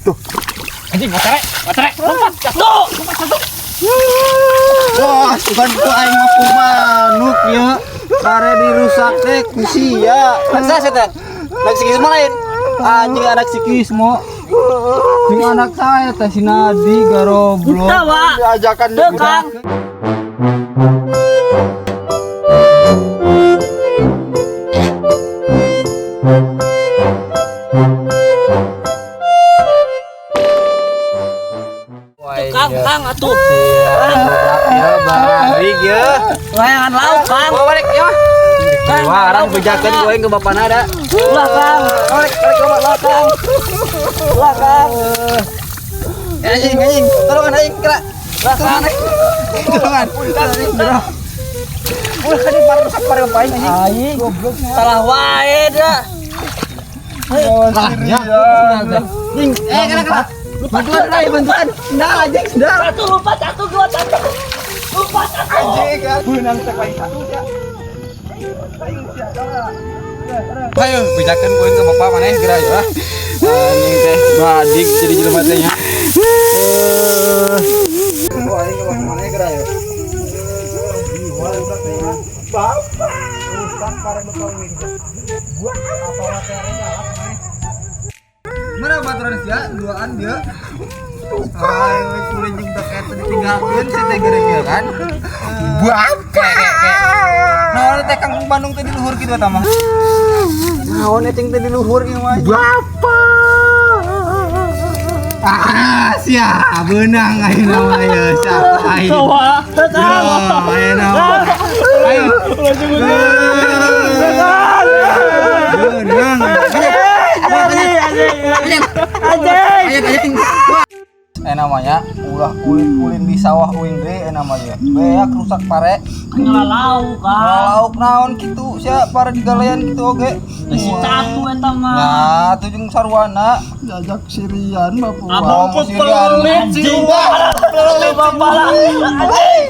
Tuh. Anjing, watere, watere. Lompat, satu. Lompat satu. Wah, bukan ku aing mah ku manuk ya. Pare dirusak teh ku sia. Masa sia teh? Anak si Kismo lain. Anjing, anak si Kismo. Jeung anak saya teh si Nadi garoblok. Teu, Wak. Diajakan Teu, Kang. Wah, Kang, Kang atuh. Ya, balik ya. Layangan lauk, Kang. Bawa balik ya. Kang, Wah, orang lauk, bejakeun Kang. ku aing ke bapana da. Ulah, Kang. Balik, balik ke bapak, Kang. Ulah, Kang. Anjing, anjing, tolongan aing kira. Ulah, Kang. Tolongan. Ulah kan pare rusak pare bapak aing anjing. Aing. Salah wae dah. Lah, ya. Anjing, eh kena kena. Bantuan, ayo bantuan. Sendal anjing, sendal. Satu lompat, satu, dua, satu. Lompat satu. Anjing, beunang teh paling satu ya. Ayo, bejakeun ku aing ke bapak maneh geura ya. Anjing teh badik jadi jelema teh nya. Eh. Ku aing ke bapak maneh geura ya. Bapak. Rusak pare bapak aing. Buat apa materi galak maneh. Mana baturan sia duaan dia? Ayo, kulit jeung teh eta ditinggalkeun si teh gereng ieu kan. Bapak. Naon teh Kang Bandung teh di luhur kitu eta mah. Naon eceng teh di luhur ieu mah. Bapak. Ah, sia beunang ayeuna mah ya sia aing. Wah, Ya, ayeuna mah. Ayo. Beunang. Anjing. Ayo, anjing. Eh namanya ulah ulin-ulin di sawah uing deui eh namanya. Beak rusak pare. Nyala lauk, Kang. Lauk naon kitu sia pare digalean kitu oge. Si catu eta mah. Nah, tuh jeung sarwana. Diajak sirian bapak. Abang Pelit sih. Pelit bapak lah. Anjing.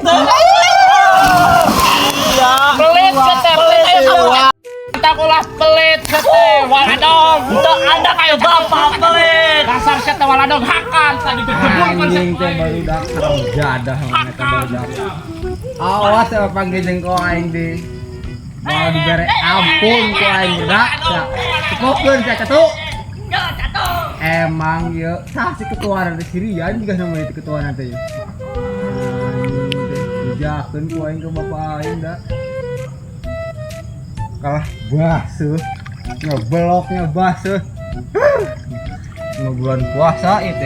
Pelit sete, pelit ayo kamu. Kita ulah pelit sete, waladong. Untuk anak ayo bapak pelit. Dasar sete waladong hakan tadi dijebur kan Anjing teh barudak serem jadah mana teh barudak. Awas ya panggil jeung ku aing di. Mau dibere ampun ku aing budak. Cepokeun sia catu. Emang ye sah si ketua nanti sirian juga sama itu ketua nanti. Bejakeun ku aing ke bapak aing da. Kalah basuh. Ngebeloknya basuh. Bulan puasa itu.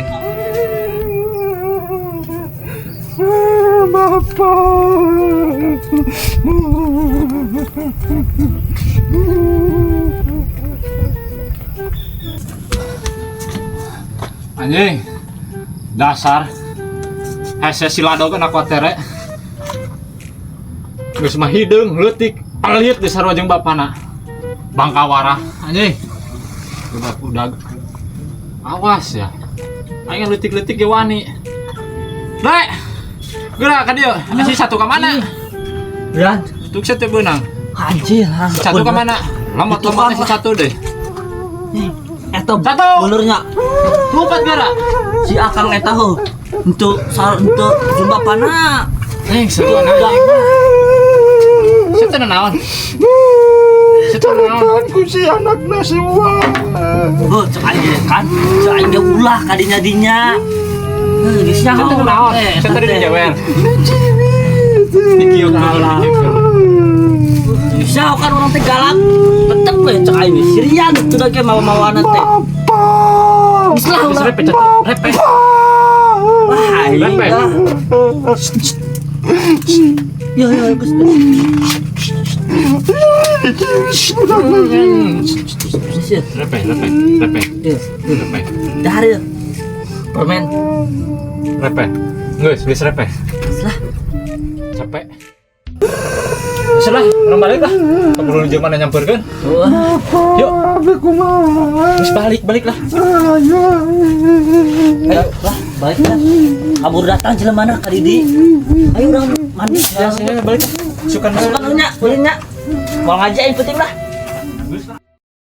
Bapak. Anjing. Dasar. Hese si ladog anak watere. Geus mah hideung leutik pelit di sarua jeung bapana. Bangkawarah anjing. Udah udah. Awas ya. Aing leutik-leutik ge wani. Rek. Geura ka dieu. Si satu ka mana? Ya, Tuk teh beunang. anjir. Satu ka mana? Lemot-lemot si satu deh. Eta Satu. benernya Lompat geura. si Akang eta heuh. Untuk sar untuk jeung bapana. Anjing seruan anjing. Sia teh naon? Sia teh naon? Ku si anakna si Wah. Heuh, cek aing ge kan. Cek aing ge ulah kadinya dinya. Heuh, geus Sia teh naon? Sia teh dijewer. Dikieu Salah. Bisa kan orang teh galak. Tetep we cek aing ge sirian teu da ge mawa-mawana teh. Bapak. Geus lah Geus ulah. repe, repe. Wah, aing Repe. lah. Ya ya geus. Geus ya. Repe, repe, repe, Ya, repe, dahar ya. Permen. repe. Geus, geus repe. Geus lah. Capek. Geus lah, urang balik lah. Keburu jelema nyamperkeun. Wah. Yuk, Abi kumaha? geus balik, balik lah. Ayo. Ayo lah, balik lah. Kabur datang jelema ka didi. Ayo urang mandi. Ya, sini balik lah. Sukan Masukan nya, ulin nya. Mau ngaji yang penting lah.